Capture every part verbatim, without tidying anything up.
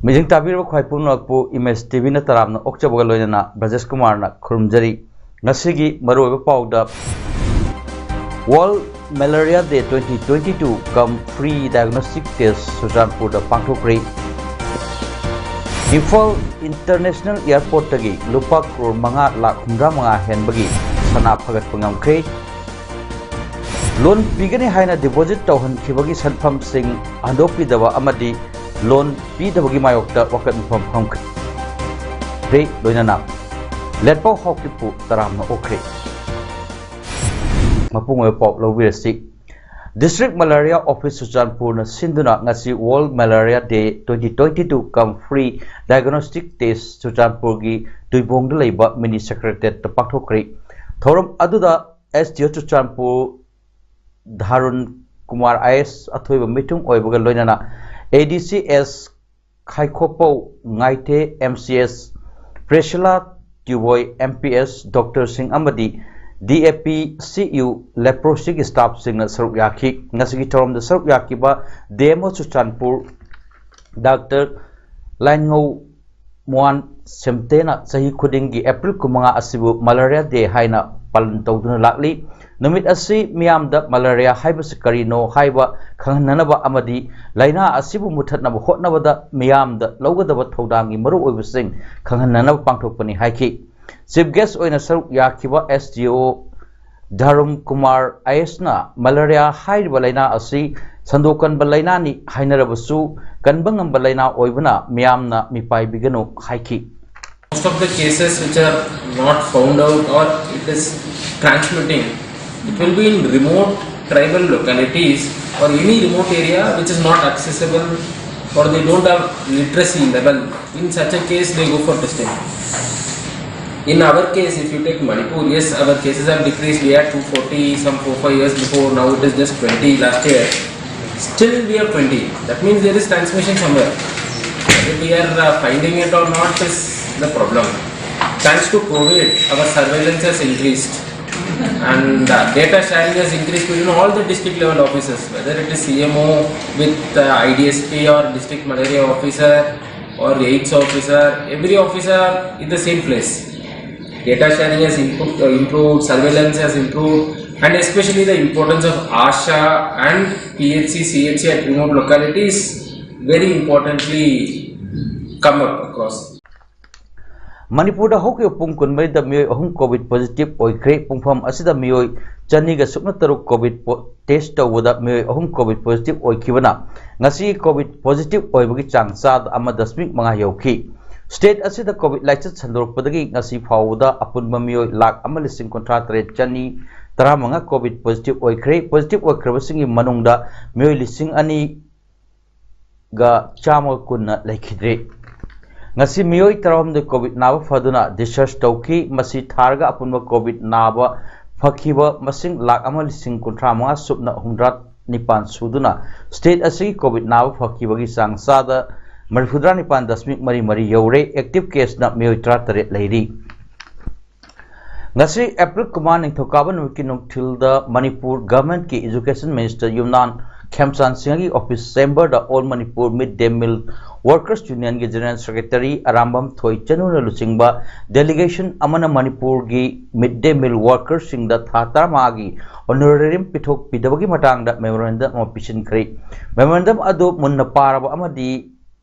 ꯃꯤꯖꯤꯡ ꯇꯥꯕꯤꯔꯤꯕ ꯈ꯭ꯋꯥꯏ ꯄꯨꯝꯅꯃꯛꯄꯨ image T ꯚꯤꯅ ꯇꯔꯥꯝꯅ ꯑꯣꯛꯆꯕꯒ ꯂꯣꯏꯅꯅ ꯕ꯭ꯔꯖꯦꯁ ꯀꯨꯃꯥꯔꯅ ꯈꯨꯔꯨꯝꯖꯔꯤ꯫ ꯉꯁꯤꯒꯤ ꯃꯔꯨꯑꯣꯏꯕ ꯄꯥꯎꯗ, World Malaria Day twenty twenty-two cum Free Diagnostic Test ꯆꯨꯔꯆꯥꯟꯄꯨꯔꯗ ꯄꯥꯡꯊꯣꯛꯈ꯭ꯔꯦ꯫ ꯏꯝꯐꯥꯜ ꯏꯟꯇꯔꯅꯦꯁꯅꯦꯜ ꯑꯦꯌꯔꯄꯣꯔꯠꯇꯒꯤ ꯂꯨꯄꯥ ꯀ꯭ꯔꯣꯔ ꯃꯉꯥ ꯂꯥꯈ ꯍꯨꯝꯗ꯭ꯔꯥ ꯃꯉꯥ ꯍꯦꯟꯕꯒꯤ ꯁꯅꯥ ꯐꯒꯠꯄ ꯉꯝꯈ꯭ꯔꯦ꯫ ꯂꯣꯟ ꯄꯤꯒꯅꯤ ꯍꯥꯏꯅ ꯗꯤꯄꯣꯖꯤꯠ ꯇꯧꯍꯟꯈꯤꯕꯒꯤ ꯁꯦꯟꯐꯝꯁꯤꯡ ꯍꯟꯗꯣꯛꯄꯤꯗꯕ ꯑꯃꯗꯤ ꯂꯣꯟ ꯄꯤꯗꯕꯒꯤ ꯃꯥꯌꯣꯛꯇ ꯋꯥꯀꯠ ꯃꯤꯐꯝ ꯐꯝꯈ꯭ꯔꯦ꯫ ꯂꯣꯏꯅꯅ ꯂꯦꯠꯄꯥꯎ ꯍꯥꯎꯀꯤꯞꯄꯨ ꯇꯔꯥꯝꯅ ꯑꯣꯛꯈ꯭ꯔꯦ꯫ ꯃꯄꯨꯡ ꯑꯣꯏꯕ ꯄꯥꯎ ꯂꯧꯕꯤꯔꯁꯤ꯫ District Malaria Office ꯆꯨꯔꯆꯥꯟꯄꯨꯔꯅ ꯁꯤꯟꯗꯨꯅ ꯉꯁꯤ World Malaria Day twenty twenty-two cum Free Diagnostic Test ꯆꯨꯔꯆꯥꯟꯄꯨꯔꯒꯤ ꯇꯨꯏꯕꯣꯡꯗ ꯂꯩꯕ ꯃꯤꯅꯤ ꯁꯦꯀ꯭ꯔꯦꯇꯦꯔꯤꯌꯦꯠꯇ ꯄꯥꯡꯊꯣꯛꯈ꯭ꯔꯦ꯫ ꯊꯧꯔꯝ ꯑꯗꯨꯗ ꯑꯦꯁ ꯗꯤ ꯑꯣ ꯆꯨꯔꯆꯥꯟꯄꯨꯔ ꯙꯥꯔꯨꯟ ꯀꯨꯃꯥꯔ ꯑꯥꯏ ꯑꯦꯁ ꯑꯊꯣꯏꯕ ꯃꯤꯊꯨꯡ ꯑꯣꯏꯕꯒ ꯂꯣꯏꯅꯅ ꯑꯦ ꯗꯤ C S ꯈꯥꯏꯈꯣꯄꯧ ꯉꯥꯏꯊꯦ, M C S ꯄ꯭ꯔꯦꯁꯤꯂꯥ ꯇ꯭ꯌꯨꯕꯣꯏ, M P S ꯗꯣꯛꯇꯔꯁꯤꯡ ꯑꯃꯗꯤ ꯗꯤ ꯑꯦ ꯄꯤ ꯁꯤ ꯌꯨ ꯂꯦꯄ꯭ꯔꯣꯁꯤꯒꯤ ꯁ꯭ꯇꯥꯐꯁꯤꯡꯅ ꯁꯔꯨꯛ ꯌꯥꯈꯤ꯫ ꯉꯁꯤꯒꯤ ꯊꯧꯔꯝꯗ ꯁꯔꯨꯛ ꯌꯥꯈꯤꯕ D M O Churachandpur doctor ꯂꯥꯏꯟꯉꯧ Mohan ꯁꯦꯝꯇꯦꯅ ꯆꯍꯤ ꯈꯨꯗꯤꯡꯒꯤ ꯑꯦꯄ꯭ꯔꯤꯜ ꯀꯨꯟꯃꯉꯥ ꯑꯁꯤꯕꯨ ꯃꯂꯥꯔꯤꯌꯥ ꯗꯦ ꯍꯥꯏꯅ ꯄꯥꯂꯟ ꯇꯧꯗꯨꯅ ꯂꯥꯛꯂꯤ꯫ ꯅꯨꯃꯤꯠ ꯑꯁꯤ ꯃꯤꯌꯥꯝꯗ ꯃꯂꯥꯔꯤꯌꯥ ꯍꯥꯏꯕꯁꯤ ꯀꯔꯤꯅꯣ ꯍꯥꯏꯕ ꯈꯪꯍꯟꯅꯅꯕ ꯑꯃꯗꯤ ꯂꯥꯏꯅꯥ ꯑꯁꯤꯕꯨ ꯃꯨꯠꯊꯠꯅꯕ ꯍꯣꯠꯅꯕꯗ ꯃꯤꯌꯥꯝꯗ ꯂꯧꯒꯗꯕ ꯊꯧꯗꯥꯡꯒꯤ ꯃꯔꯨꯑꯣꯏꯕꯁꯤꯡ ꯈꯪꯍꯟꯅꯅꯕ ꯄꯥꯡꯊꯣꯛꯄꯅꯤ ꯍꯥꯏꯈꯤ꯫ ꯆꯤꯐ ꯒꯦꯁ ꯑꯣꯏꯅ ꯁꯔꯨꯛ ꯌꯥꯈꯤꯕ ꯑꯦꯁ ꯗꯤ ꯑꯣ ꯙꯔꯨꯝ ꯀꯨꯃꯥꯔ ꯑꯥꯏ ꯑꯦꯁꯅ ꯃꯂꯥꯔꯤꯌꯥ ꯍꯥꯏꯔꯤꯕ ꯂꯥꯏꯅꯥ ꯑꯁꯤ ꯁꯟꯗꯣꯛ ꯀꯟꯕ ꯂꯥꯏꯅꯥꯅꯤ ꯍꯥꯏꯅꯔꯕꯁꯨ, ꯀꯟꯕ ꯉꯝꯕ ꯂꯥꯏꯅꯥ ꯑꯣꯏꯕꯅ ꯃꯤꯌꯥꯝꯅ ꯃꯤꯄꯥꯏꯕꯤꯒꯅꯨ ꯍꯥꯏꯈꯤ꯫ Most of the cases which are not found out or it is transmitting, it will be in remote tribal localities or any remote area which is not accessible or they don't have literacy level, in such a case they go for testing. In our case, if you take Manipur, yes, our cases have decreased. We had two forty some four, five years before, now it is just twenty last year. Still, we have twenty. That means there is transmission somewhere. Whether we are uh, finding it or not is the problem. Thanks to COVID, our surveillance has increased and uh, data sharing has increased between all the district level officers, whether it is C M O with uh, I D S P or district malaria officer or AIDS officer, every officer in the same place. Data sharing has improved, uh, improved, surveillance has improved, and especially the importance of ASHA and P H C, C H C at remote localities very importantly come up across. ꯃꯅꯤꯄꯨꯔꯗ ꯍꯧꯈꯤꯕ ꯄꯨꯡ ꯀꯨꯟꯃꯔꯤꯗ ꯃꯤꯑꯣꯏ ꯑꯍꯨꯝ COVID positive ꯑꯣꯏꯈ꯭ꯔꯦ꯫ ꯄꯨꯡꯐꯝ ꯑꯁꯤꯗ ꯃꯤꯑꯣꯏ ꯆꯅꯤꯒ ꯁꯨꯞꯅ ꯇꯔꯨꯛ COVID ꯇꯦꯁ ꯇꯧꯕꯗ ꯃꯤꯑꯣꯏ ꯑꯍꯨꯝ COVID positive ꯑꯣꯏꯈꯤꯕꯅ ꯉꯁꯤ COVID positive ꯑꯣꯏꯕꯒꯤ ꯆꯥꯡ ꯆꯥꯗ ꯑꯃ ꯗꯁꯃꯤꯛ ꯃꯉꯥ ꯌꯧꯈꯤ꯫ State ꯑꯁꯤꯗ COVID ꯂꯥꯏꯆꯠ ꯁꯟꯗꯣꯔꯛꯄꯗꯒꯤ ꯉꯁꯤ ꯐꯥꯎꯕꯗ ꯑꯄꯨꯟꯕ ꯃꯤꯑꯣꯏ ꯂꯥꯈ ꯑꯃ ꯂꯤꯁꯤꯡ ꯀꯨꯟꯊ꯭ꯔꯥ ꯇꯔꯦꯠ ꯆꯅꯤ ꯇꯔꯥꯃꯉꯥ COVID positive ꯑꯣꯏꯈ꯭ꯔꯦ꯫ Positive ꯑꯣꯏꯈ꯭ꯔꯕꯁꯤꯡꯒꯤ ꯃꯅꯨꯡꯗ ꯃꯤꯑꯣꯏ ꯂꯤꯁꯤꯡ ꯑꯅꯤ ꯒ ꯆꯥꯝꯃꯒ ꯀꯨꯟꯅ ꯂꯩꯈꯤꯗ꯭ꯔꯤ꯫ ꯉꯁꯤ ꯃꯤꯑꯣꯏ ꯇꯔꯥꯍꯨꯝꯗꯣꯏ COVID ꯅꯥꯕ ꯐꯗꯨꯅ discharge ꯇꯧꯈꯤ꯫ ꯃꯁꯤ ꯊꯥꯔꯒ ꯑꯄꯨꯟꯕ COVID ꯅꯥꯕ ꯐꯈꯤꯕ ꯃꯁꯤꯡ ꯂꯥꯈ ꯑꯃ ꯂꯤꯁꯤꯡ ꯀꯨꯟꯊ꯭ꯔꯥ ꯃꯉꯥ ꯁꯨꯞꯅ ꯍꯨꯝꯗ꯭ꯔꯥ ꯅꯤꯄꯥꯟ ꯁꯨꯗꯨꯅ state ꯑꯁꯤꯒꯤ COVID ꯅꯥꯕ ꯐꯈꯤꯕꯒꯤ ꯆꯥꯡ ꯆꯥꯗ ꯃꯔꯤꯐꯨꯇꯔꯥ ꯅꯤꯄꯥꯟ ꯗꯁꯃꯤꯛ ꯃꯔꯤ ꯃꯔꯤ ꯌꯧꯔꯦ꯫ Active case ꯅ ꯃꯤꯑꯣꯏ ꯇꯔꯥꯇꯔꯦꯠ ꯂꯩꯔꯤ꯫ ꯉꯁꯤ April ꯀꯨꯟꯃꯉꯥ ꯅꯤꯡꯊꯧꯀꯥꯕ ꯅꯨꯃꯤꯠꯀꯤ ꯅꯨꯡꯊꯤꯜꯗ ꯃꯅꯤꯄꯨꯔ Government ꯀꯤ Education Minister ꯌꯨꯝꯅꯥꯝ ꯈꯦꯝꯆꯥꯟ ꯁꯤꯡꯍꯒꯤ office chamber ꯗ All Manipur Mid Day Meal Workers Union ꯒꯤ General Secretary ꯑꯔꯥꯝꯕꯝ ꯊꯣꯏꯆꯅꯨꯅ ꯂꯨꯆꯤꯡꯕ delegation ꯑꯃꯅ ꯃꯅꯤꯄꯨꯔꯒꯤ mid day meal workers ꯁꯤꯡꯗ ꯊꯥ ꯇꯔꯥꯃꯉꯥꯒꯤ honorarium ꯄꯤꯊꯣꯛꯄꯤꯗꯕꯒꯤ ꯃꯇꯥꯡꯗ memorandum ꯑꯃ ꯄꯤꯁꯤꯟꯈ꯭ꯔꯦ꯫ Memorandum ꯑꯗꯨ ꯃꯨꯟꯅ ꯄꯥꯔꯕ ꯑꯃꯗꯤ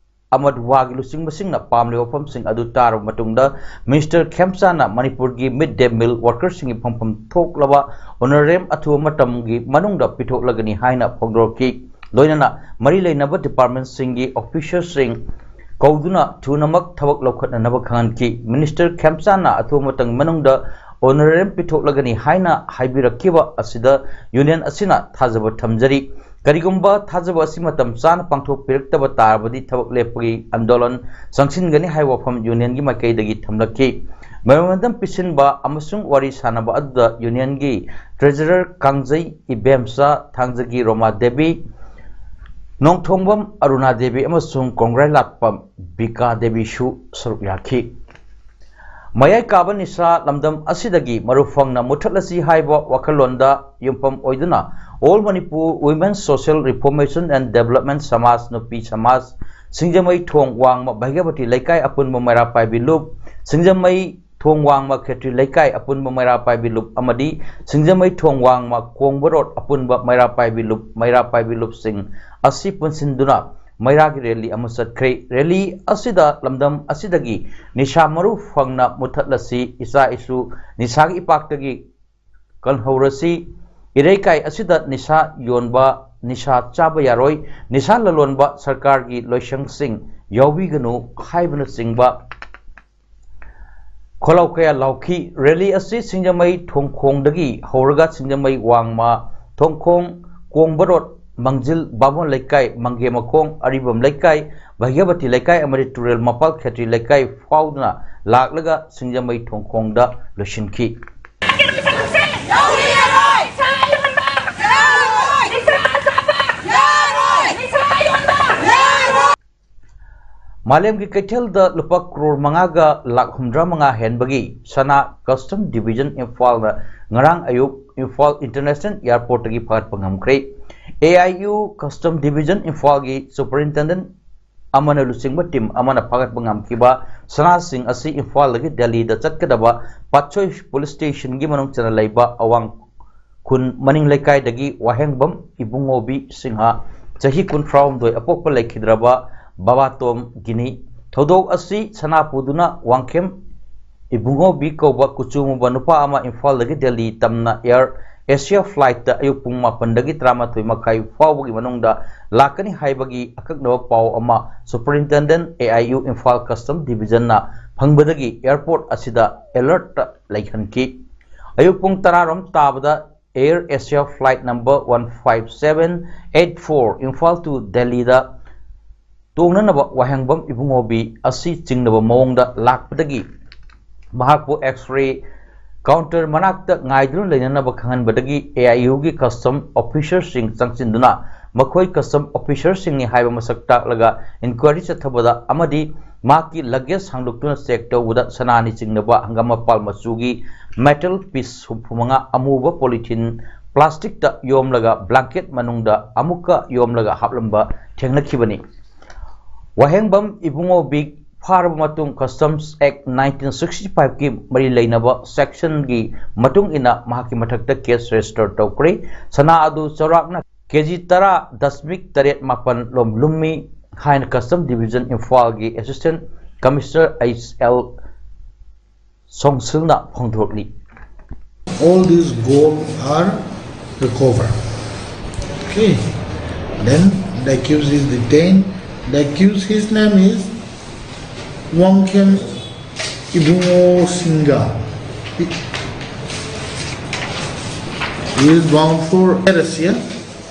ꯑꯃꯠ ꯋꯥꯒꯤ ꯂꯨꯆꯤꯡꯕꯁꯤꯡꯅ ꯄꯥꯝꯂꯤꯕ ꯋꯥꯐꯝꯁꯤꯡ ꯑꯗꯨ ꯇꯥꯔꯕ ꯃꯇꯨꯡꯗ Minister ꯈꯦꯝꯆꯥꯟꯅ ꯃꯅꯤꯄꯨꯔꯒꯤ mid day meal workers ꯁꯤꯡꯒꯤ ꯐꯪꯐꯝ ꯊꯣꯛꯂꯕ honorarium ꯑꯊꯨꯕ ꯃꯇꯝꯒꯤ ꯃꯅꯨꯡꯗ ꯄꯤꯊꯣꯛꯂꯒꯅꯤ ꯍꯥꯏꯅ ꯐꯣꯡꯗꯣꯔꯛꯈꯤ꯫ ꯂꯣꯏꯅꯅ ꯃꯔꯤ ꯂꯩꯅꯕ department ꯁꯤꯡꯒꯤ official ꯁꯤꯡ ꯀꯧꯗꯨꯅ ꯊꯨꯅꯃꯛ ꯊꯕꯛ ꯂꯧꯈꯠꯅꯅꯕ ꯈꯪꯍꯟꯈꯤ꯫ Minister ꯈꯦꯝꯆꯥꯟꯅ ꯑꯊꯨꯕ ꯃꯇꯝꯒꯤ ꯃꯅꯨꯡꯗ honorarium ꯄꯤꯊꯣꯛꯂꯒꯅꯤ ꯍꯥꯏꯅ ꯍꯥꯏꯕꯤꯔꯛꯈꯤꯕ ꯑꯁꯤꯗ union ꯑꯁꯤꯅ ꯊꯥꯖꯕ ꯊꯝꯖꯔꯤ꯫ ꯀꯔꯤꯒꯨꯝꯕ ꯊꯥꯖꯕ ꯑꯁꯤ ꯃꯇꯝ ꯆꯥꯅ ꯄꯥꯡꯊꯣꯛꯄꯤꯔꯛꯇꯕ ꯇꯥꯔꯕꯗꯤ ꯊꯕꯛ ꯂꯦꯞꯄꯒꯤ ꯑꯥꯟꯗꯣꯂꯟ ꯆꯪꯁꯤꯟꯒꯅꯤ ꯍꯥꯏꯕ ꯋꯥꯐꯝ ꯌꯨꯅꯤꯌꯟꯒꯤ ꯃꯥꯏꯀꯩꯗꯒꯤ ꯊꯝꯂꯛꯈꯤ꯫ Memorandum ꯄꯤꯁꯤꯟꯕ ꯑꯃꯁꯨꯡ ꯋꯥꯔꯤ ꯁꯥꯅꯕ ꯑꯗꯨꯗ ꯌꯨꯅꯤꯌꯟꯒꯤ ꯇ꯭ꯔꯦꯖꯔꯔ ꯀꯥꯡꯖꯩ ꯏꯕꯦꯝꯆꯥ, ꯊꯥꯡꯖꯒꯤ ꯔꯣꯃꯥ ꯗꯦꯕꯤ, ꯅꯣꯡꯊꯣꯡꯕꯝ ꯑꯔꯨꯅꯥ ꯗꯦꯕꯤ ꯑꯃꯁꯨꯡ ꯀꯣꯡꯒ꯭ꯔꯥꯏꯂꯥꯛꯄꯝ ꯕꯤꯀꯥ ꯗꯦꯕꯤꯁꯨ ꯁꯔꯨꯛ ꯌꯥꯈꯤ꯫ ꯃꯌꯥꯏ ꯀꯥꯕ ꯅꯤꯁꯥ ꯂꯝꯗꯝ ꯑꯁꯤꯗꯒꯤ ꯃꯔꯨ ꯐꯪꯅ ꯃꯨꯠꯊꯠꯂꯁꯤ ꯍꯥꯏꯕ ꯋꯥꯈꯜꯂꯣꯟꯗ ꯌꯨꯝꯐꯝ ꯑꯣꯏꯗꯨꯅ All Manipur Women Social Reformation and Development ꯁꯃꯥꯖ, ꯅꯨꯄꯤ ꯁꯃꯥꯖ, ꯁꯤꯡꯖꯃꯩ ꯊꯣꯡ ꯋꯥꯡꯃ ꯚꯩꯒ꯭ꯌꯥꯕꯇꯤ ꯂꯩꯀꯥꯏ ꯑꯄꯨꯟꯕ ꯃꯩꯔꯥ ꯄꯥꯏꯕꯤ ꯂꯨꯞ, ꯁꯤꯡꯖꯃꯩ ꯊꯣꯡ ꯋꯥꯡꯃ ꯈꯦꯇ꯭ꯔꯤ ꯂꯩꯀꯥꯏ ꯑꯄꯨꯟꯕ ꯃꯩꯔꯥ ꯄꯥꯏꯕꯤ ꯂꯨꯞ ꯑꯃꯗꯤ ꯁꯤꯡꯖꯃꯩ ꯊꯣꯡ ꯋꯥꯡꯃ ꯀꯣꯡꯕ ꯔꯣꯗ ꯑꯄꯨꯟꯕ ꯃꯩꯔꯥ ꯄꯥꯏꯕꯤ ꯂꯨꯞ, ꯃꯩꯔꯥ ꯄꯥꯏꯕꯤ ꯂꯨꯞꯁꯤꯡ ꯑꯁꯤ ꯄꯨꯟꯁꯤꯟꯗꯨꯅ ꯃꯩꯔꯥꯒꯤ ꯔꯦꯂꯤ ꯑꯃ ꯆꯠꯈ꯭ꯔꯦ꯫ ꯔꯦꯂꯤ ꯑꯁꯤꯗ ꯂꯝꯗꯝ ꯑꯁꯤꯗꯒꯤ ꯅꯤꯁꯥ ꯃꯔꯨ ꯐꯪꯅ ꯃꯨꯠꯊꯠꯂꯁꯤ, ꯏꯆꯥ ꯏꯁꯨ ꯅꯤꯁꯥꯒꯤ ꯏꯄꯥꯛꯇꯒꯤ ꯀꯜꯍꯧꯔꯁꯤ, ꯏꯔꯩꯀꯥꯏ ꯑꯁꯤꯗ ꯅꯤꯁꯥ ꯌꯣꯟꯕ, ꯅꯤꯁꯥ ꯆꯥꯕ ꯌꯥꯔꯣꯏ, ꯅꯤꯁꯥ ꯂꯂꯣꯟꯕ ꯁꯔꯀꯥꯔꯒꯤ ꯂꯣꯏꯁꯪꯁꯤꯡ ꯌꯥꯎꯕꯤꯒꯅꯨ ꯍꯥꯏꯕꯅꯆꯤꯡꯕ ꯈꯣꯜꯂꯥꯎ ꯀꯌꯥ ꯂꯥꯎꯈꯤ꯫ ꯔꯦꯂꯤ ꯑꯁꯤ ꯁꯤꯡꯖꯃꯩ ꯊꯣꯡꯈꯣꯡꯗꯒꯤ ꯍꯧꯔꯒ ꯁꯤꯡꯖꯃꯩ ꯋꯥꯡꯃ ꯊꯣꯡꯈꯣꯡ, ꯀꯣꯡꯕ ꯔꯣꯗ, ꯃꯪꯖꯤꯜ, ꯕꯥꯃꯣꯟ ꯂꯩꯀꯥꯏ, ꯃꯪꯒꯦ ꯃꯈꯣꯡ, ꯑꯔꯤꯕꯝ ꯂꯩꯀꯥꯏ, ꯚꯩꯒ꯭ꯌꯥꯕꯇꯤ ꯂꯩꯀꯥꯏ ꯑꯃꯗꯤ ꯇꯨꯔꯦꯜ ꯃꯄꯥꯜ ꯈꯦꯇ꯭ꯔꯤ ꯂꯩꯀꯥꯏ ꯐꯥꯎꯗꯨꯅ ꯂꯥꯛꯂꯒ ꯁꯤꯡꯖꯃꯩ ꯊꯣꯡꯈꯣꯡꯗ ꯂꯣꯏꯁꯤꯟꯈꯤ꯫ ꯃꯥꯂꯦꯝꯒꯤ ꯀꯩꯊꯦꯜꯗ ꯂꯨꯄꯥ ꯀ꯭ꯔꯣꯔ ꯃꯉꯥꯒ ꯂꯥꯛ ꯍꯨꯝꯗ꯭ꯔꯥ ꯃꯉꯥ ꯍꯦꯟꯕꯒꯤ ꯁꯅꯥ ꯀꯁꯇꯝ ꯗꯤꯕꯤꯖꯟ ꯏꯝꯐꯥꯜꯅ ꯉꯔꯥꯡ ꯑꯌꯨꯛ ꯏꯝꯐꯥꯜ ꯏꯟꯇꯔꯅꯦꯁꯅꯦꯜ ꯑꯦꯌꯔꯄꯣꯔꯠꯇꯒꯤ ꯐꯥꯒꯠꯄ ꯉꯝꯈ꯭ꯔꯦ꯫ A I U custom division ꯏꯝꯐꯥꯜꯒꯤ ꯁꯨꯄꯔꯤꯟꯇꯦꯟꯗꯦꯟ ꯑꯃꯅ ꯂꯨꯆꯤꯡꯕ ꯇꯤꯝ ꯑꯃꯅ ꯐꯥꯒꯠꯄ ꯉꯝꯈꯤꯕ ꯁꯅꯥꯁꯤꯡ ꯑꯁꯤ ꯏꯝꯐꯥꯜꯗꯒꯤ ꯗꯦꯜꯂꯤꯗ ꯆꯠꯀꯗꯕ ꯄꯥꯠꯁꯣꯏ ꯄꯨꯂꯤꯁ ꯁ꯭ꯇꯦꯁꯟꯒꯤ ꯃꯅꯨꯡ ꯆꯟꯅ ꯂꯩꯕ ꯑꯋꯥꯡ ꯈꯨꯟ ꯃꯅꯤꯡ ꯂꯩꯀꯥꯏꯗꯒꯤ ꯋꯥꯍꯦꯡꯕꯝ ꯏꯕꯨꯡꯉꯣꯕꯤ ꯁꯤꯡꯍ, ꯆꯍꯤ ꯀꯨꯟꯊ꯭ꯔꯥꯍꯨꯝꯗꯣꯏ, ꯑꯄꯣꯛꯄ ꯂꯩꯈꯤꯗ꯭ꯔꯕ ꯕꯕꯥꯇꯣꯝꯒꯤꯅꯤ꯫ ꯊꯧꯗꯣꯛ ꯑꯁꯤ ꯁꯅꯥ ꯄꯨꯗꯨꯅ ꯋꯥꯡꯈꯦꯝ ꯏꯕꯨꯡꯉꯣꯕꯤ ꯀꯧꯕ ꯀꯨꯆꯨ ꯃꯨꯕ ꯅꯨꯄꯥ ꯑꯃ ꯏꯝꯐꯥꯜꯗꯒꯤ ꯗꯦꯜꯂꯤ ꯇꯝꯅ ꯑꯦꯌꯔ ꯑꯦꯁꯤꯌꯥ ꯐ꯭ꯂꯥꯏꯠꯇ ꯑꯌꯨꯛ ꯄꯨꯡ ꯃꯥꯄꯟꯗꯒꯤ ꯇꯔꯥꯃꯥꯊꯣꯏ ꯃꯈꯥꯏ ꯐꯥꯎꯕꯒꯤ ꯃꯅꯨꯡꯗ ꯂꯥꯛꯀꯅꯤ ꯍꯥꯏꯕꯒꯤ ꯑꯀꯛꯅꯕ ꯄꯥꯎ ꯑꯃ superintendent A I U Imphal custom ꯗꯤꯕꯤꯖꯟꯅ ꯐꯪꯕꯗꯒꯤ ꯑꯦꯌꯔꯄꯣꯔꯠ ꯑꯁꯤꯗ ꯑꯦꯂꯔꯠꯇ ꯂꯩꯍꯟꯈꯤ꯫ ꯑꯌꯨꯛ ꯄꯨꯡ ꯇꯔꯥꯔꯣꯝ ꯇꯥꯕꯗ Air Asia flight number one five seven eight four, Imphal to Delhi ꯗ ꯇꯣꯡꯅꯅꯕ ꯋꯥꯍꯦꯡꯕꯝ ꯏꯕꯨꯡꯉꯣꯕꯤ ꯑꯁꯤ ꯆꯤꯡꯅꯕ ꯃꯑꯣꯡꯗ ꯂꯥꯛꯄꯗꯒꯤ ꯃꯍꯥꯛꯄꯨ X-ray counter ꯃꯅꯥꯛꯇ ꯉꯥꯏꯗꯨꯅ ꯂꯩꯅꯅꯕ ꯈꯪꯍꯟꯕꯗꯒꯤ A I U ꯒꯤ custom officer ꯁꯤꯡ ꯆꯪꯁꯤꯟꯗꯨꯅ ꯃꯈꯣꯏ custom officer ꯁꯤꯡꯅꯤ ꯍꯥꯏꯕ ꯃꯁꯛ ꯇꯥꯛꯂꯒ inquiry ꯆꯠꯊꯕꯗ ꯑꯃꯗꯤ ꯃꯍꯥꯛꯀꯤ luggage ꯍꯥꯡꯗꯣꯛꯇꯨꯅ check ꯇꯧꯕꯗ ꯁꯅꯥꯅꯤ ꯆꯤꯡꯅꯕ ꯍꯪꯒꯥꯝ ꯃꯄꯥꯜ ꯃꯆꯨꯒꯤ metal piece ꯍꯨꯝꯐꯨ ꯃꯉꯥ, ꯑꯃꯨꯕ polythene plastic ꯇ ꯌꯣꯝꯂꯒ blanket ꯃꯅꯨꯡꯗ ꯑꯃꯨꯛꯀ ꯌꯣꯝꯂꯒ ꯍꯥꯞꯂꯝꯕ ꯊꯦꯡꯅꯈꯤꯕꯅꯤ꯫ ꯋꯥꯍꯦꯡꯕꯝ ꯏꯕꯨꯡꯉꯣꯕꯤ ꯐꯥꯔꯕ ꯃꯇꯨꯡ Customs Act nineteen sixty five ꯀꯤ ꯃꯔꯤ ꯂꯩꯅꯕ section ꯒꯤ ꯃꯇꯨꯡ ꯏꯟꯅ ꯃꯍꯥꯛꯀꯤ ꯃꯊꯛꯇ case register ꯇꯧꯈ꯭ꯔꯦ꯫ ꯁꯅꯥ ꯑꯗꯨ ꯆꯥꯎꯔꯥꯛꯅ K G ꯇꯔꯥ ꯗꯁꯃꯤꯛ ꯇꯔꯦꯠ ꯃꯥꯄꯟ ꯂꯣꯝ ꯂꯨꯝꯃꯤ ꯍꯥꯏꯅ Custom Division ꯏꯝꯐꯥꯜꯒꯤ Assistant Commissioner H L ꯁꯣꯡꯁꯤꯜꯅ ꯐꯣꯡꯗꯣꯛꯂꯤ꯫ All these gold are recovered. Okay. Then the accused is detained. The accused, his name is Wangkhem Ibungo Singha. He, he is bound for Air Asia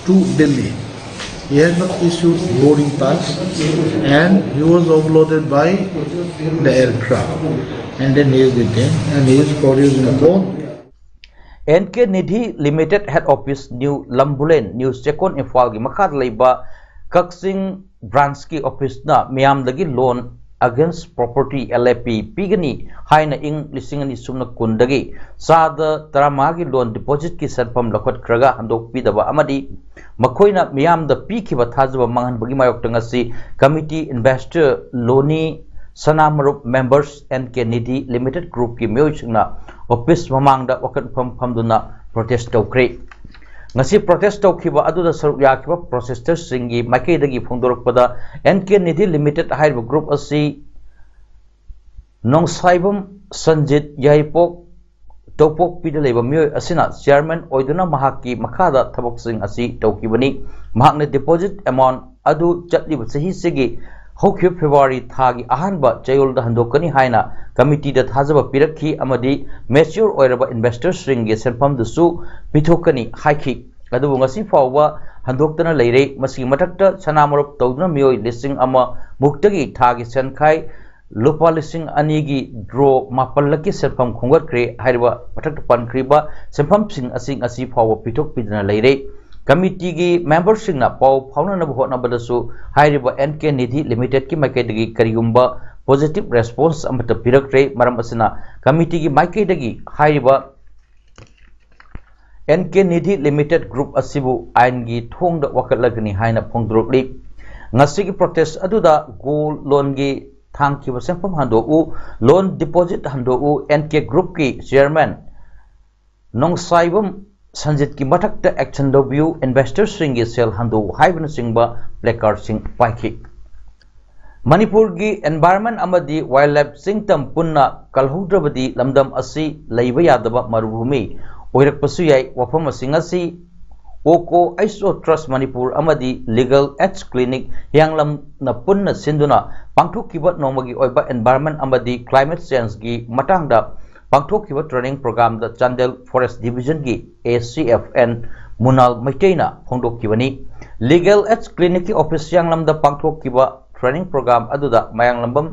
to Delhi. He has not issued boarding pass and he was offloaded by the aircraft. And then he is detained and he is produced in court. N K Nidhi Limited Head Office, New Lambulen, New Chekon, ꯏꯝꯐꯥꯜꯒꯤ ꯃꯈꯥꯗ ꯂꯩꯕ ꯀꯛꯆꯤꯡ branch ꯀꯤ office ꯅ ꯃꯤꯌꯥꯝꯗꯒꯤ loan against property, L A P, ꯄꯤꯒꯅꯤ ꯍꯥꯏꯅ ꯏꯪ ꯂꯤꯁꯤꯡ ꯑꯅꯤ ꯁꯨꯞꯅ ꯀꯨꯟꯗꯒꯤ ꯆꯥꯗ ꯇꯔꯥꯃꯉꯥꯒꯤ loan deposit ꯀꯤ ꯁꯦꯟꯐꯝ ꯂꯧꯈꯠꯈ꯭ꯔꯒ ꯍꯟꯗꯣꯛꯄꯤꯗꯕ ꯑꯃꯗꯤ ꯃꯈꯣꯏꯅ ꯃꯤꯌꯥꯝꯗ ꯄꯤꯈꯤꯕ ꯊꯥꯖꯕ ꯃꯥꯡꯍꯟꯕꯒꯤ ꯃꯥꯌꯣꯛꯇ ꯉꯁꯤ committee, investor, loanee, ꯁꯅꯥꯃꯔꯨꯞ members, N K Nidhi Limited Group ꯀꯤ ꯃꯤꯑꯣꯏꯁꯤꯡꯅ office ꯃꯃꯥꯡꯗ ꯋꯥꯀꯠꯐꯝ ꯐꯝꯗꯨꯅ protest ꯇꯧꯈ꯭ꯔꯦ꯫ ꯉꯁꯤ protest ꯇꯧꯈꯤꯕ ꯑꯗꯨꯗ ꯁꯔꯨꯛ ꯌꯥꯈꯤꯕ protester ꯁꯤꯡꯒꯤ ꯃꯥꯏꯀꯩꯗꯒꯤ ꯐꯣꯡꯗꯣꯔꯛꯄꯗ, N K Nidhi Limited ꯍꯥꯏꯔꯤꯕ group ꯑꯁꯤ ꯅꯣꯡꯁꯥꯏꯕꯝ ꯁꯟꯖꯤꯠ, ꯌꯥꯏꯔꯤꯄꯣꯛ ꯇꯧꯄꯣꯛꯄꯤꯗ ꯂꯩꯕ ꯃꯤꯑꯣꯏ ꯑꯁꯤꯅ chairman ꯑꯣꯏꯗꯨꯅ ꯃꯍꯥꯛꯀꯤ ꯃꯈꯥꯗ ꯊꯕꯛꯁꯤꯡ ꯑꯁꯤ ꯇꯧꯈꯤꯕꯅꯤ꯫ ꯃꯍꯥꯛꯅ deposit amount ꯑꯗꯨ ꯆꯠꯂꯤꯕ ꯆꯍꯤꯁꯤꯒꯤ ꯍꯧꯈꯤꯕ February ꯊꯥꯒꯤ ꯑꯍꯥꯟꯕ ꯆꯌꯣꯜꯗ ꯍꯟꯗꯣꯛꯀꯅꯤ ꯍꯥꯏꯅ ꯀꯃꯤꯇꯤꯗ ꯊꯥꯖꯕ ꯄꯤꯔꯛꯈꯤ ꯑꯃꯗꯤ mature ꯑꯣꯏꯔꯕ investorꯁꯤꯡꯒꯤ ꯁꯦꯟꯐꯝꯗꯨꯁꯨ ꯄꯤꯊꯣꯛꯀꯅꯤ ꯍꯥꯏꯈꯤ꯫ ꯑꯗꯨꯕꯨ ꯉꯁꯤ ꯐꯥꯎꯕ ꯍꯟꯗꯣꯛꯇꯅ ꯂꯩꯔꯦ꯫ ꯃꯁꯤꯒꯤ ꯃꯊꯛꯇ ꯁꯅꯥ ꯃꯔꯨꯞ ꯇꯧꯗꯨꯅ ꯃꯤꯑꯣꯏ ꯂꯤꯁꯤꯡ ꯑꯃ ꯃꯨꯛꯇꯒꯤ ꯊꯥꯒꯤ ꯁꯦꯟꯈꯥꯏ ꯂꯨꯄꯥ ꯂꯤꯁꯤꯡ ꯑꯅꯤꯒꯤ draw ꯃꯥꯄꯜ ꯂꯛꯀꯤ ꯁꯦꯟꯐꯝ ꯈꯣꯝꯒꯠꯈ꯭ꯔꯦ꯫ ꯍꯥꯏꯔꯤꯕ ꯃꯊꯛꯇ ꯄꯟꯈ꯭ꯔꯤꯕ ꯁꯦꯟꯐꯝꯁꯤꯡ ꯑꯁꯤ ꯉꯁꯤ ꯐꯥꯎꯕ ꯄꯤꯊꯣꯛꯄꯤꯗꯅ ꯂꯩꯔꯦ꯫ ꯀꯃꯤꯇꯤꯒꯤ memberꯁꯤꯡꯅ ꯄꯥꯎ ꯐꯥꯎꯅꯅꯕ ꯍꯣꯠꯅꯕꯗꯁꯨ ꯍꯥꯏꯔꯤꯕ ꯑꯦꯟ ꯀꯦ ꯅꯤꯙꯤ ꯂꯤꯃꯤꯇꯦꯗꯀꯤ ꯃꯥꯏꯀꯩꯗꯒꯤ ꯀꯔꯤꯒꯨꯝꯕ positive response ꯑꯃꯠꯇ ꯄꯤꯔꯛꯇ꯭ꯔꯦ꯫ ꯃꯔꯝ ꯑꯁꯤꯅ ꯀꯃꯤꯇꯤꯒꯤ ꯃꯥꯏꯀꯩꯗꯒꯤ ꯍꯥꯏꯔꯤꯕ and K Nidhi limited group ꯑꯁꯤꯕꯨ ꯑꯥꯏꯟꯒꯤ ꯊꯣꯡꯗ ꯋꯥꯀꯠꯂꯒꯅꯤ ꯍꯥꯏꯅ ꯐꯣꯡꯗꯣꯔꯛꯂꯤ꯫ ꯉꯁꯤꯒꯤ protest ꯑꯗꯨꯗ gold loanꯒꯤ ꯊꯥꯡꯈꯤꯕ ꯁꯦꯟꯐꯝ ꯍꯟꯗꯣꯛꯎ, loan deposit ꯍꯟꯗꯣꯛꯎ, ꯑꯦꯟ ꯀꯦ groupꯀꯤ chairman ꯅꯣꯡꯁꯥꯏꯕꯝ ꯁꯟꯖꯤꯠꯀꯤ ꯃꯊꯛꯇ action ꯂꯧꯕꯤꯌꯨ, investorꯁꯤꯡꯒꯤ ꯁꯦꯜ ꯍꯟꯗꯣꯛꯎ ꯍꯥꯏꯕꯅꯆꯤꯡꯕ placardꯁꯤꯡ ꯄꯥꯏꯈꯤ꯫ ꯃꯅꯤꯄꯨꯔꯒꯤ environment ꯑꯃꯗꯤ wildlife ꯆꯤꯡꯇꯝ ꯄꯨꯟꯅ ꯀꯜꯍꯧꯗ꯭ꯔꯕꯗꯤ ꯂꯝꯗꯝ ꯑꯁꯤ ꯂꯩꯕ ꯌꯥꯗꯕ ꯃꯔꯨꯚꯨꯃꯤ ꯑꯣꯏꯔꯛꯄꯁꯨ ꯌꯥꯏ꯫ ꯋꯥꯐꯝꯁꯤꯡ ꯑꯁꯤ ꯑꯣꯀꯣ ꯑꯩꯆ ꯑꯣ ꯇ꯭ꯔꯁ ꯃꯅꯤꯄꯨꯔ ꯑꯃꯗꯤ ꯂꯤꯒꯦꯜ ꯑꯦꯖ ꯀ꯭ꯂꯤꯅꯤꯛ ꯍꯤꯌꯥꯡꯂꯝꯅ ꯄꯨꯟꯅ ꯁꯤꯟꯗꯨꯅ ꯄꯥꯡꯊꯣꯛꯈꯤꯕ ꯅꯣꯡꯃꯒꯤ ꯑꯣꯏꯕ environment ꯑꯃꯗꯤ climate changeꯒꯤ ꯃꯇꯥꯡꯗ ꯄꯥꯡꯊꯣꯛꯈꯤꯕ training programꯗ ꯆꯥꯟꯗꯦꯜ forest divisionꯒꯤ A C F N Munal ꯃꯩꯇꯩꯅ ꯐꯣꯡꯗꯣꯛꯈꯤꯕꯅꯤ꯫ ꯂꯤꯒꯦꯜ ꯑꯦꯖ ꯀ꯭ꯂꯤꯅꯤꯛꯀꯤ ꯑꯣꯐꯤꯁ ꯍꯤꯌꯥꯡꯂꯝꯗ ꯄꯥꯡꯊꯣꯛꯈꯤꯕ training program ꯑꯗꯨꯗ ꯃꯌꯥꯡꯂꯝꯕꯝ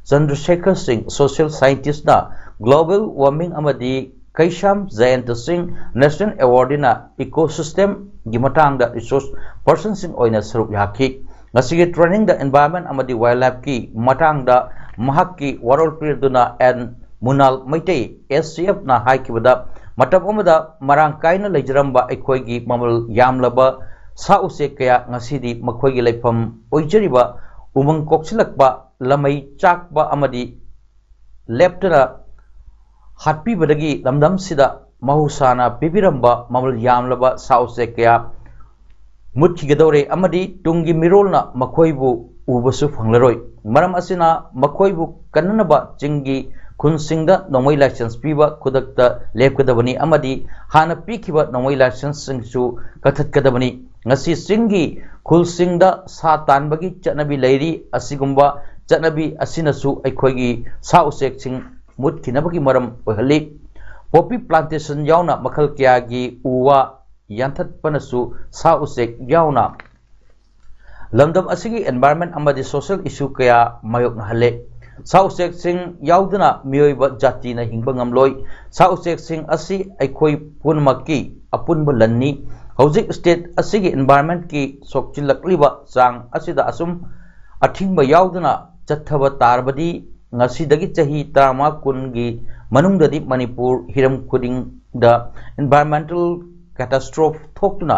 ꯆꯟꯗ꯭ꯔꯁꯦꯈꯔ ꯁꯤꯡ, social scientistꯅ global warming ꯑꯃꯗꯤ ꯀꯩꯁꯥꯝ ꯖꯌꯟꯇ ꯁꯤꯡ, national awardeeꯅ ecosystemꯒꯤ ꯃꯇꯥꯡꯗ resource personꯁꯤꯡ ꯑꯣꯏꯅ ꯁꯔꯨꯛ ꯌꯥꯈꯤ꯫ ꯉꯁꯤꯒꯤ trainingꯗ environment ꯑꯃꯗꯤ wildlifeꯀꯤ ꯃꯇꯥꯡꯗ ꯃꯍꯥꯛꯀꯤ ꯋꯥꯔꯣꯜ ꯄꯤꯔꯗꯨꯅ ꯑꯦꯟ ꯃꯨꯅꯥꯜ ꯃꯩꯇꯩ, ꯑꯦꯁ ꯁꯤ ꯑꯦꯐꯅ ꯍꯥꯏꯈꯤꯕꯗ, ꯃꯇꯝ ꯑꯃꯗ ꯃꯔꯥꯡ ꯀꯥꯏꯅ ꯂꯩꯖꯔꯝꯕ ꯑꯩꯈꯣꯏꯒꯤ ꯃꯃꯜ ꯌꯥꯝꯂꯕ ꯁꯥ ꯎꯆꯦꯛ ꯀꯌꯥ ꯉꯁꯤꯗꯤ ꯃꯈꯣꯏꯒꯤ ꯂꯩꯐꯝ ꯑꯣꯏꯖꯔꯤꯕ ꯎꯃꯪ ꯀꯣꯛꯁꯤꯜꯂꯛꯄ, ꯂꯃꯩ ꯆꯥꯛꯄ ꯑꯃꯗꯤ ꯂꯦꯞꯇꯅ ꯍꯥꯠꯄꯤꯕꯗꯒꯤ ꯂꯝꯗꯝꯁꯤꯗ ꯃꯍꯧꯁꯥꯅ ꯄꯤꯕꯤꯔꯝꯕ ꯃꯃꯜ ꯌꯥꯝꯂꯕ ꯁꯥ ꯎꯆꯦꯛ ꯀꯌꯥ ꯃꯨꯠꯈꯤꯒꯗꯧꯔꯦ ꯑꯃꯗꯤ ꯇꯨꯡꯒꯤ ꯃꯤꯔꯣꯜꯅ ꯃꯈꯣꯏꯕꯨ ꯎꯕꯁꯨ ꯐꯪꯂꯔꯣꯏ꯫ ꯃꯔꯝ ꯑꯁꯤꯅ ꯃꯈꯣꯏꯕꯨ ꯀꯟꯅꯅꯕ ꯆꯤꯡꯒꯤ ꯈꯨꯟꯁꯤꯡꯗ ꯅꯣꯡꯃꯩ license ꯄꯤꯕ ꯈꯨꯗꯛꯇ ꯂꯦꯞꯀꯗꯕꯅꯤ ꯑꯃꯗꯤ ꯍꯥꯟꯅ ꯄꯤꯈꯤꯕ ꯅꯣꯡꯃꯩ licenseꯁꯤꯡꯁꯨ ꯀꯛꯊꯠꯀꯗꯕꯅꯤ꯫ ꯉꯁꯤ ꯆꯤꯡꯒꯤ ꯈꯨꯜꯁꯤꯡꯗ ꯁꯥ ꯇꯥꯟꯕꯒꯤ ꯆꯠꯅꯕꯤ ꯂꯩꯔꯤ꯫ ꯑꯁꯤꯒꯨꯝꯕ ꯆꯠꯅꯕꯤ ꯑꯁꯤꯅꯁꯨ ꯑꯩꯈꯣꯏꯒꯤ ꯁꯥ ꯎꯆꯦꯛꯁꯤꯡ ꯃꯨꯠꯈꯤꯅꯕꯒꯤ ꯃꯔꯝ ꯑꯣꯏꯍꯜꯂꯤ꯫ Poppy plantation ꯌꯥꯎꯅ ꯃꯈꯜ ꯀꯌꯥꯒꯤ ꯎ ꯋꯥ ꯌꯥꯟꯊꯠꯄꯅꯁꯨ ꯁꯥ ꯎꯆꯦꯛ ꯌꯥꯎꯅ ꯂꯝꯗꯝ ꯑꯁꯤꯒꯤ environment ꯑꯃꯗꯤ social issue ꯀꯌꯥ ꯃꯥꯌꯣꯛꯅꯍꯜꯂꯦ꯫ ꯁꯥ ꯎꯆꯦꯛꯁꯤꯡ ꯌꯥꯎꯗꯅ ꯃꯤꯑꯣꯏꯕ ꯖꯥꯇꯤꯅ ꯍꯤꯡꯕ ꯉꯝꯂꯣꯏ꯫ ꯁꯥ ꯎꯆꯦꯛꯁꯤꯡ ꯑꯁꯤ ꯑꯩꯈꯣꯏ ꯄꯨꯝꯅꯃꯛꯀꯤ ꯑꯄꯨꯟꯕ ꯂꯟꯅꯤ꯫ ꯍꯧꯖꯤꯛ state ꯑꯁꯤꯒꯤ environmentꯀꯤ ꯁꯣꯛꯆꯤꯜꯂꯛꯂꯤꯕ ꯆꯥꯡ ꯑꯁꯤꯗ ꯑꯁꯨꯝ ꯑꯊꯤꯡꯕ ꯌꯥꯎꯗꯅ ꯆꯠꯊꯕ ꯇꯥꯔꯕꯗꯤ, ꯉꯁꯤꯗꯒꯤ ꯆꯍꯤ ꯇꯔꯥꯃꯉꯥ ꯀꯨꯟꯒꯤ ꯃꯅꯨꯡꯗꯗꯤ ꯃꯅꯤꯄꯨꯔ ꯍꯤꯔꯝ ꯈꯨꯗꯤꯡꯗ environmental catastrophe ꯊꯣꯛꯇꯨꯅ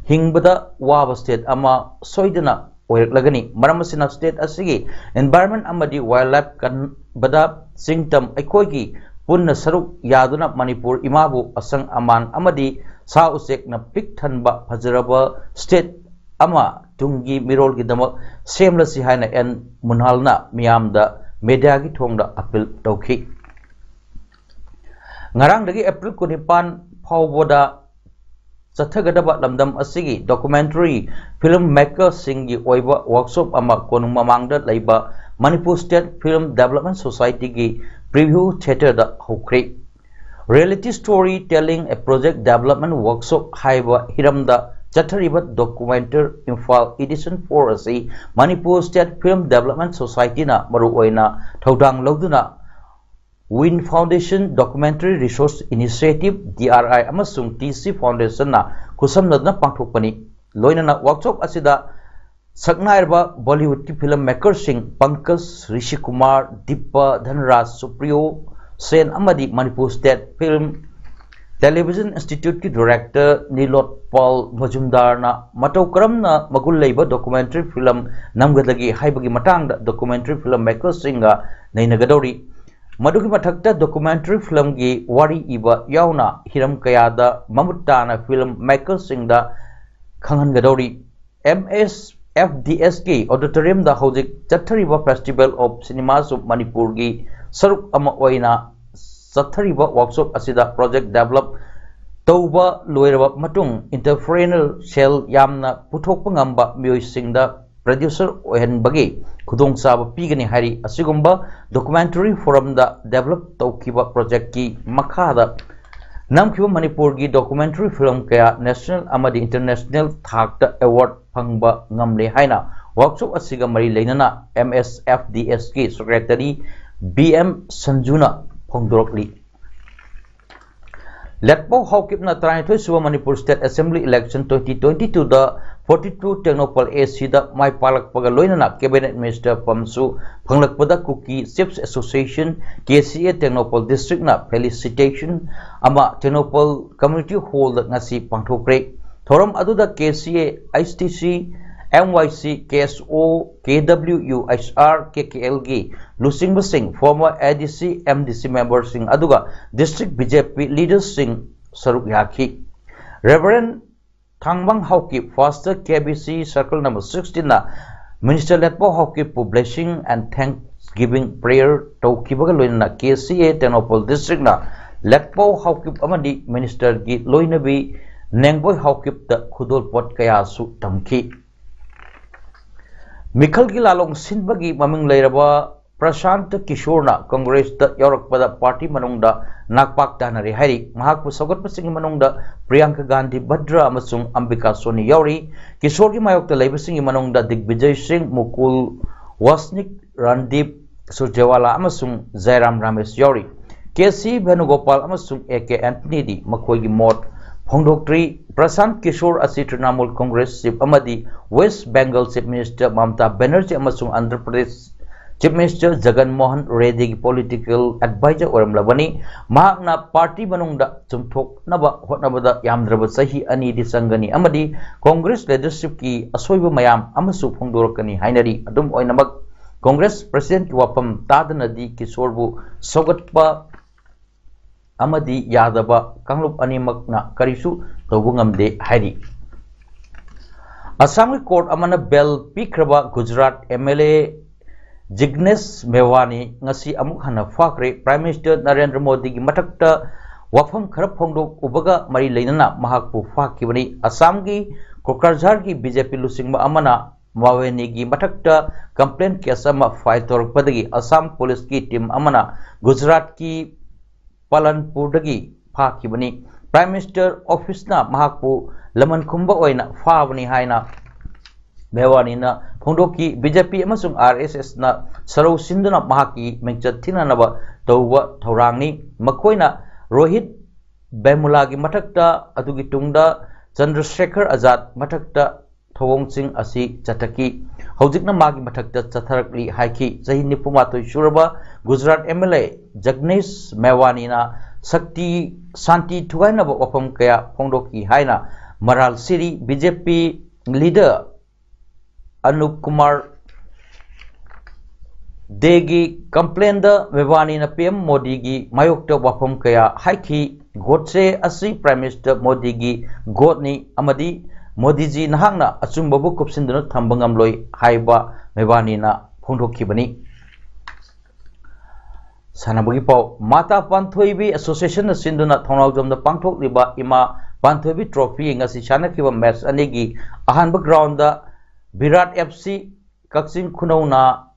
ꯍꯤꯡꯕꯗ ꯋꯥꯕ state ꯑꯃ ꯁꯣꯏꯗꯅ ꯑꯣꯏꯔꯛꯂꯒꯅꯤ꯫ ꯃꯔꯝ ꯑꯁꯤꯅ, state ꯑꯁꯤꯒꯤ environment ꯑꯃꯗꯤ wildlife ꯀꯟꯕꯗ ꯆꯤꯡꯇꯝ ꯑꯩꯈꯣꯏꯒꯤ ꯄꯨꯟꯅ ꯁꯔꯨꯛ ꯌꯥꯗꯨꯅ ꯃꯅꯤꯄꯨꯔ ꯏꯃꯥꯕꯨ ꯑꯁꯪ ꯑꯃꯥꯟ ꯑꯃꯗꯤ ꯁꯥ ꯎꯆꯦꯛꯅ ꯄꯤꯛ ꯊꯟꯕ ꯐꯖꯔꯕ state ꯑꯃ ꯇꯨꯡꯒꯤ ꯃꯤꯔꯣꯜꯒꯤꯗꯃꯛ ꯁꯦꯝꯂꯁꯤ ꯍꯥꯏꯅ ꯑꯦꯟ ꯃꯨꯅꯥꯜꯅ ꯃꯤꯌꯥꯝꯗ mediaꯒꯤ ꯊꯣꯡꯗ appeal ꯇꯧꯈꯤ꯫ ꯉꯔꯥꯡꯗꯒꯤ April ꯀꯨꯟꯅꯤꯄꯥꯟ ꯐꯥꯎꯕꯗ ꯆꯠꯊꯒꯗꯕ ꯂꯝꯗꯝ ꯑꯁꯤꯒꯤ documentary film makerꯁꯤꯡꯒꯤ ꯑꯣꯏꯕ workshop ꯑꯃ ꯀꯣꯅꯨꯡ ꯃꯃꯥꯡꯗ ꯂꯩꯕ Manipur State Film Development Societyꯒꯤ Preview Theatreꯗ ꯍꯧꯈ꯭ꯔꯦ꯫ Reality Story Telling a Project Development Workshop ꯍꯥꯏꯕ ꯍꯤꯔꯝꯗ ꯆꯠꯊꯔꯤꯕ Documenter Imphal Edition four ꯑꯁꯤ Manipur State Film Development Societyꯅ ꯃꯔꯨꯑꯣꯏꯅ ꯊꯧꯗꯥꯡ ꯂꯧꯗꯨꯅ Win Foundation Documentary Resource Initiative, D R I, ꯑꯃꯁꯨꯡ T C Foundationꯅ ꯈꯨꯠꯁꯝꯅꯗꯨꯅ ꯄꯥꯡꯊꯣꯛꯄꯅꯤ꯫ ꯂꯣꯏꯅꯅ workshop ꯑꯁꯤꯗ ꯁꯛꯅꯥꯏꯔꯕ Bollywoodꯀꯤ film makerꯁꯤꯡ ꯄꯪꯀꯖ, ꯔꯤꯁꯤ ꯀꯨꯃꯥꯔ, ꯗꯤꯞꯄ, ꯙꯟꯔꯥꯖ, ꯁꯨꯄ꯭ꯔꯤꯌꯣ ꯁꯦꯟ ꯑꯃꯗꯤ Manipur State Film Television Instituteꯀꯤ director ꯅꯤꯂꯣꯠꯄꯥꯜ ꯃꯖꯨꯝꯗꯥꯔꯅ ꯃꯇꯧ ꯀꯔꯝꯅ ꯃꯒꯨꯟ ꯂꯩꯕ documentary film ꯅꯝꯒꯗꯒꯦ ꯍꯥꯏꯕꯒꯤ ꯃꯇꯥꯡꯗ documentary film makerꯁꯤꯡꯒ ꯅꯩꯅꯒꯗꯧꯔꯤ꯫ ꯃꯗꯨꯒꯤ ꯃꯊꯛꯇ documentary filmꯒꯤ ꯋꯥꯔꯤ ꯏꯕ ꯌꯥꯎꯅ ꯍꯤꯔꯝ ꯀꯌꯥꯗ ꯃꯃꯨꯠ ꯇꯥꯅ film makerꯁꯤꯡꯗ ꯈꯪꯍꯟꯒꯗꯧꯔꯤ꯫ M S F D Sꯀꯤ auditoriumꯗ ꯍꯧꯖꯤꯛ ꯆꯠꯊꯔꯤꯕ Festival of Cinemas of Manipurꯒꯤ ꯁꯔꯨꯛ ꯑꯃ ꯑꯣꯏꯅ ꯆꯠꯊꯔꯤꯕ workshop ꯑꯁꯤꯗ project develop ꯇꯧꯕ ꯂꯣꯏꯔꯕ ꯃꯇꯨꯡ entrepreneurial ꯌꯥꯝꯅ ꯄꯨꯊꯣꯛꯄ ꯉꯝꯕ ꯃꯤꯑꯣꯏꯁꯤꯡꯗ producer ꯑꯣꯏꯍꯟꯕꯒꯤ ꯈꯨꯗꯣꯡꯆꯥꯕ ꯄꯤꯒꯅꯤ ꯍꯥꯏꯔꯤ꯫ ꯑꯁꯤꯒꯨꯝꯕ documentary forumꯗ develop ꯇꯧꯈꯤꯕ projectꯀꯤ ꯃꯈꯥꯗ ꯅꯝꯈꯤꯕ ꯃꯅꯤꯄꯨꯔꯒꯤ documentary film ꯀꯌꯥ national ꯑꯃꯗꯤ international ꯊꯥꯛꯇ award ꯐꯪꯕ ꯉꯝꯂꯦ ꯍꯥꯏꯅ workshop ꯑꯁꯤꯒ ꯃꯔꯤ ꯂꯩꯅꯅ M S F D Sꯀꯤ secretary B M ꯁꯟꯖꯨꯅ ꯐꯣꯡꯗꯣꯔꯛꯂꯤ꯫ ꯂꯦꯠꯄꯥꯎ ꯍꯥꯎꯀꯤꯞꯅ ꯇꯔꯥꯅꯤꯊꯣꯏ ꯁꯨꯕ Manipur State Assembly election twenty twenty twoꯗ forty two Tengnoupal ACꯗ ꯃꯥꯏ ꯄꯥꯛꯂꯛꯄꯒ ꯂꯣꯏꯅꯅ cabinet minister ꯐꯝꯁꯨ ꯐꯪꯂꯛꯄꯗ ꯀꯨꯀꯤ Chiefs Association, KCA Tengnoupal districtꯅ felicitation ꯑꯃ ꯇꯦꯡꯅꯧꯄꯜ community hallꯗ ꯉꯁꯤ ꯄꯥꯡꯊꯣꯛꯈ꯭ꯔꯦ꯫ ꯊꯧꯔꯝ ꯑꯗꯨꯗ KCA, HTC, MYC, KSO, KWUHR, KKLꯒꯤ ꯂꯨꯆꯤꯡꯕꯁꯤꯡ, former ADC, MDC memberꯁꯤꯡ, ꯑꯗꯨꯒ district BJP leadersꯁꯤꯡ ꯁꯔꯨꯛ ꯌꯥꯈꯤ꯫ Reverend ꯊꯥꯡꯕꯪ Haokip, pastor, KBC circle number sixteenꯅ minister ꯂꯦꯠꯄꯥꯎ ꯍꯥꯎꯀꯤꯞꯄꯨ blessing and thanksgiving prayer ꯇꯧꯈꯤꯕꯒ ꯂꯣꯏꯅꯅ KCA Tengnoupal districtꯅ ꯂꯦꯠꯄꯥꯎ Haokip ꯑꯃꯗꯤ ministerꯒꯤ ꯂꯣꯏꯅꯕꯤ ꯅꯦꯡꯕꯣꯏ ꯍꯥꯎꯀꯤꯞꯇ ꯈꯨꯗꯣꯜꯄꯣꯠ ꯀꯌꯥꯁꯨ ꯇꯝꯈꯤ꯫ ꯃꯤꯈꯜꯒꯤ ꯂꯥꯂꯣꯡ ꯁꯤꯟꯕꯒꯤ ꯃꯃꯤꯡ ꯂꯩꯔꯕ ꯄ꯭ꯔꯁꯥꯟꯇ ꯀꯤꯁꯣꯔꯅ ꯀꯪꯒ꯭ꯔꯦꯁꯇ ꯌꯥꯎꯔꯛꯄꯗ party ꯃꯅꯨꯡꯗ ꯅꯥꯛꯄꯥꯛ ꯇꯥꯅꯔꯦ ꯍꯥꯏꯔꯤ꯫ ꯃꯍꯥꯛꯄꯨ ꯁꯧꯒꯠꯄꯁꯤꯡꯒꯤ ꯃꯅꯨꯡꯗ ꯄ꯭ꯔꯤꯌꯥꯡꯀꯥ ꯒꯥꯟꯙꯤ ꯚꯗ꯭ꯔ ꯑꯃꯁꯨꯡ ꯑꯝꯕꯤꯀꯥ ꯁꯣꯅꯤ ꯌꯥꯎꯔꯤ꯫ ꯀꯤꯁꯣꯔꯒꯤ ꯃꯥꯌꯣꯛꯇ ꯂꯩꯕꯁꯤꯡꯒꯤ ꯃꯅꯨꯡꯗ ꯗꯤꯒꯕꯤꯖꯌ ꯁꯤꯡ, ꯃꯨꯀꯨꯜ ꯋꯥꯁꯅꯤꯛ, ꯔꯟꯗꯤꯞ ꯁꯨꯔꯖꯦꯋꯥꯂꯥ ꯑꯃꯁꯨꯡ ꯖꯌꯔꯥꯝ ꯔꯥꯃꯦꯁ ꯌꯥꯎꯔꯤ꯫ ꯀꯦ ꯁꯤ ꯚꯦꯅꯨꯒꯣꯄꯥꯜ ꯑꯃꯁꯨꯡ ꯑꯦ ꯀꯦ ꯑꯦꯟꯊꯅꯤꯗꯤ ꯃꯈꯣꯏꯒꯤ ꯃꯣꯠ ꯐꯣꯡꯗꯣꯛꯇ꯭ꯔꯤ꯫ ꯄ꯭ꯔꯁꯥꯟꯠ ꯀꯤꯁꯣꯔ ꯑꯁꯤ ꯇ꯭ꯔꯤꯅꯥꯃꯨꯜ ꯀꯪꯒ꯭ꯔꯦꯁ chief ꯑꯃꯗꯤ west Bengal chief minister Mamata Banerjee ꯑꯃꯁꯨꯡ Andhra Pradesh chief minister ꯖꯒꯟ Mohan ꯔꯦꯗ꯭ꯗꯤꯒꯤ political advisor ꯑꯣꯏꯔꯝꯂꯕꯅꯤ꯫ ꯃꯍꯥꯛꯅ party ꯃꯅꯨꯡꯗ ꯆꯨꯝꯊꯣꯛꯅꯕ ꯍꯣꯠꯅꯕꯗ ꯌꯥꯝꯗ꯭ꯔꯕ ꯆꯍꯤ ꯑꯅꯤꯗꯤ ꯆꯪꯒꯅꯤ ꯑꯃꯗꯤ ꯀꯪꯒ꯭ꯔꯦꯁ leadershipꯀꯤ ꯑꯁꯣꯏꯕ ꯃꯌꯥꯝ ꯑꯃꯁꯨ ꯐꯣꯡꯗꯣꯔꯛꯀꯅꯤ ꯍꯥꯏꯅꯔꯤ꯫ ꯑꯗꯨꯝ ꯑꯣꯏꯅꯃꯛ, ꯀꯪꯒ꯭ꯔꯦꯁ presidentꯀꯤ ꯋꯥꯐꯝ ꯇꯥꯗꯅꯗꯤ ꯀꯤꯁꯣꯔꯕꯨ ꯁꯧꯒꯠꯄ ꯑꯃꯗꯤ ꯌꯥꯗꯕ ꯀꯥꯡꯂꯨꯞ ꯑꯅꯤꯃꯛꯅ ꯀꯔꯤꯁꯨ ꯇꯧꯕ ꯉꯝꯗꯦ ꯍꯥꯏꯔꯤ꯫ ꯑꯁꯥꯝꯒꯤ court ꯑꯃꯅ bail ꯄꯤꯈ꯭ꯔꯕ ꯒꯨꯖꯔꯥꯠ MLA ꯖꯤꯒꯅꯦꯁ ꯃꯦꯋꯥꯅꯤ ꯉꯁꯤ ꯑꯃꯨꯛ ꯍꯟꯅ ꯐꯥꯈ꯭ꯔꯦ꯫ Prime Minister ꯅꯔꯦꯟꯗ꯭ꯔ ꯃꯣꯗꯤꯒꯤ ꯃꯊꯛꯇ ꯋꯥꯐꯝ ꯈꯔ ꯐꯣꯡꯗꯣꯛꯎꯕꯒ ꯃꯔꯤ ꯂꯩꯅꯅ ꯃꯍꯥꯛꯄꯨ ꯐꯥꯈꯤꯕꯅꯤ꯫ ꯑꯁꯥꯝꯒꯤ ꯀꯣꯀ꯭ꯔꯥꯖꯥꯔꯒꯤ BJP ꯂꯨꯆꯤꯡꯕ ꯑꯃꯅ ꯃꯥꯋꯦꯅꯤꯒꯤ ꯃꯊꯛꯇ complaint case ꯑꯃ file ꯇꯧꯔꯛꯄꯗꯒꯤ ꯑꯁꯥꯝ ꯄꯨꯂꯤꯁꯀꯤ team ꯑꯃꯅ ꯒꯨꯖꯔꯥꯠꯀꯤ ꯄꯥꯂꯟꯄꯨꯔꯗꯒꯤ ꯐꯥꯈꯤꯕꯅꯤ꯫ Prime Minister officeꯅ ꯃꯍꯥꯛꯄꯨ ꯂꯃꯟ ꯈꯨꯝꯕ ꯑꯣꯏꯅ ꯐꯥꯕꯅꯤ ꯍꯥꯏꯅ ꯃꯦꯋꯥꯅꯤꯅ ꯐꯣꯡꯗꯣꯛꯈꯤ꯫ BJP ꯑꯃꯁꯨꯡ RSSꯅ ꯁꯔꯧ ꯁꯤꯟꯗꯨꯅ ꯃꯍꯥꯛꯀꯤ ꯃꯤꯡꯆꯠ ꯊꯤꯅꯅꯕ ꯇꯧꯕ ꯊꯧꯔꯥꯡꯅꯤ꯫ ꯃꯈꯣꯏꯅ ꯔꯣꯍꯤꯠ ꯕꯦꯃꯨꯂꯥꯒꯤ ꯃꯊꯛꯇ, ꯑꯗꯨꯒꯤ ꯇꯨꯡꯗ ꯆꯟꯗ꯭ꯔꯁꯦꯈꯔ ꯑꯖꯥꯗ ꯃꯊꯛꯇ ꯊꯧꯑꯣꯡꯁꯤꯡ ꯑꯁꯤ ꯆꯠꯊꯈꯤ꯫ ꯍꯧꯖꯤꯛꯅ ꯃꯥꯒꯤ ꯃꯊꯛꯇ ꯆꯠꯊꯔꯛꯂꯤ ꯍꯥꯏꯈꯤ꯫ ꯆꯍꯤ ꯅꯤꯐꯨ ꯃꯥꯊꯣꯏ ꯁꯨꯔꯕ ꯒꯨꯖꯔꯥꯠ MLA ꯖꯒꯅꯦꯁ ꯃꯦꯋꯥꯅꯤꯅ ꯁꯛꯇꯤ, ꯁꯥꯟꯇꯤ ꯊꯨꯒꯥꯏꯅꯕ ꯋꯥꯐꯝ ꯀꯌꯥ ꯐꯣꯡꯗꯣꯛꯈꯤ ꯍꯥꯏꯅ ꯃꯔꯥꯜ ꯁꯤꯔꯤ꯫ BJP leader ꯑꯅꯨꯞ ꯀꯨꯃꯥꯔ ꯗꯦꯒꯤ complaintꯗ ꯃꯦꯋꯥꯅꯤꯅ PM ꯃꯣꯗꯤꯒꯤ ꯃꯥꯌꯣꯛꯇ ꯋꯥꯐꯝ ꯀꯌꯥ ꯍꯥꯏꯈꯤ꯫ ꯒꯣꯗꯁꯦ ꯑꯁꯤ Prime Minister ꯃꯣꯗꯤꯒꯤ ꯒꯣꯗꯅꯤ ꯑꯃꯗꯤ ꯃꯣꯗꯤꯖꯤ ꯅꯍꯥꯛꯅ ꯑꯆꯨꯝꯕꯕꯨ ꯀꯨꯞꯁꯤꯟꯗꯨꯅ ꯊꯝꯕ ꯉꯝꯂꯣꯏ ꯍꯥꯏꯕ ꯃꯦꯋꯥꯅꯤꯅ ꯐꯣꯡꯗꯣꯛꯈꯤꯕꯅꯤ꯫ ꯁꯥꯟꯅꯕꯒꯤ ꯄꯥꯎ꯫ ꯃꯥꯇꯥ ꯄꯥꯟꯊꯣꯏꯕꯤ Associationꯅ ꯁꯤꯟꯗꯨꯅ ꯊꯣꯡꯅꯥꯎꯖꯝꯗ ꯄꯥꯡꯊꯣꯛꯂꯤꯕ ꯏꯃꯥ ꯄꯥꯟꯊꯣꯏꯕꯤ Trophy ꯉꯁꯤ ꯁꯥꯟꯅꯈꯤꯕ match ꯑꯅꯤꯒꯤ ꯑꯍꯥꯟꯕ roundꯗ ꯕꯤꯔꯥꯠ FC ꯀꯛꯆꯤꯡ ꯈꯨꯅꯧꯅ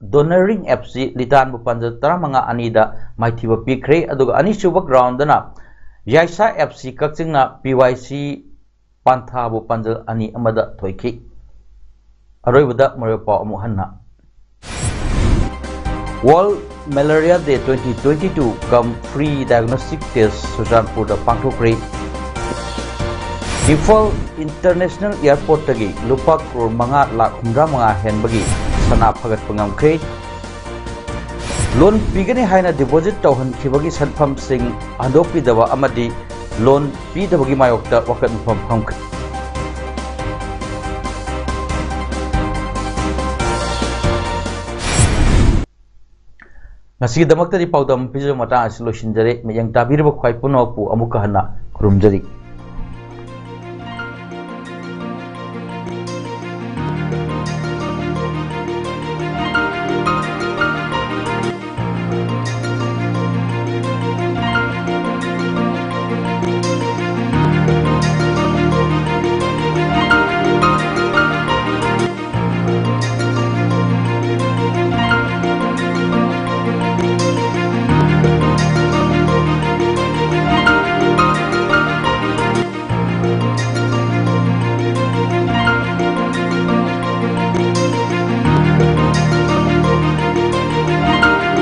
ꯗꯣꯅꯔꯤꯡ FC ꯂꯤꯇꯥꯟꯕꯨ ꯄꯥꯟꯖꯜ ꯇꯔꯥꯃꯉꯥ ꯑꯅꯤꯗ ꯃꯥꯏꯊꯤꯕ ꯄꯤꯈ꯭ꯔꯦ꯫ ꯑꯗꯨꯒ ꯑꯅꯤꯁꯨꯕ roundꯗꯅ ꯌꯥꯏꯁꯥ FC ꯀꯛꯆꯤꯡꯅ PYC ꯄꯥꯟꯊꯥꯕꯨ ꯄꯥꯟꯖꯜ ꯑꯅꯤ ꯑꯃꯗ ꯊꯣꯏꯈꯤ꯫ ꯑꯔꯣꯏꯕꯗ ꯃꯔꯨꯑꯣꯏꯕ ꯄꯥꯎ ꯑꯃꯨꯛ ꯍꯟꯅ꯫ World Malaria Day twenty twenty-two cum free diagnostic test ꯆꯨꯔꯆꯥꯟꯄꯨꯔꯗ ꯄꯥꯡꯊꯣꯛꯈ꯭ꯔꯦ꯫ ꯏꯝꯐꯥꯜ International Airportꯇꯒꯤ ꯂꯨꯄꯥ ꯀ꯭ꯔꯣꯔ ꯃꯉꯥ ꯂꯥꯈ ꯍꯨꯝꯗ꯭ꯔꯥ ꯃꯉꯥ ꯍꯦꯟꯕꯒꯤ ꯁꯅꯥ ꯐꯒꯠꯄ ꯉꯝꯈ꯭ꯔꯦ꯫ Loan ꯄꯤꯒꯅꯤ ꯍꯥꯏꯅ deposit ꯇꯧꯍꯟꯈꯤꯕꯒꯤ ꯁꯦꯟꯐꯝꯁꯤꯡ ꯍꯟꯗꯣꯛꯄꯤꯗꯕ ꯑꯃꯗꯤ loan ꯄꯤꯗꯕꯒꯤ ꯃꯥꯌꯣꯛꯇ ꯋꯥꯀꯠ ꯃꯤꯐꯝ ꯐꯝꯈ꯭ꯔꯦ꯫ ꯉꯁꯤꯒꯤꯗꯃꯛꯇꯗꯤ ꯄꯥꯎꯗꯝ ꯄꯤꯖꯕ ꯃꯇꯥꯡ ꯑꯁꯤ ꯂꯣꯏꯁꯤꯟꯖꯔꯦ꯫ ꯃꯤꯠꯌꯦꯡ ꯇꯥꯕꯤꯔꯤꯕ ꯈ꯭ꯋꯥꯏ ꯄꯨꯝꯅꯃꯛꯄꯨ ꯑꯃꯨꯛꯀ ꯍꯟꯅ ꯈꯨꯔꯨꯝꯖꯔꯤ꯫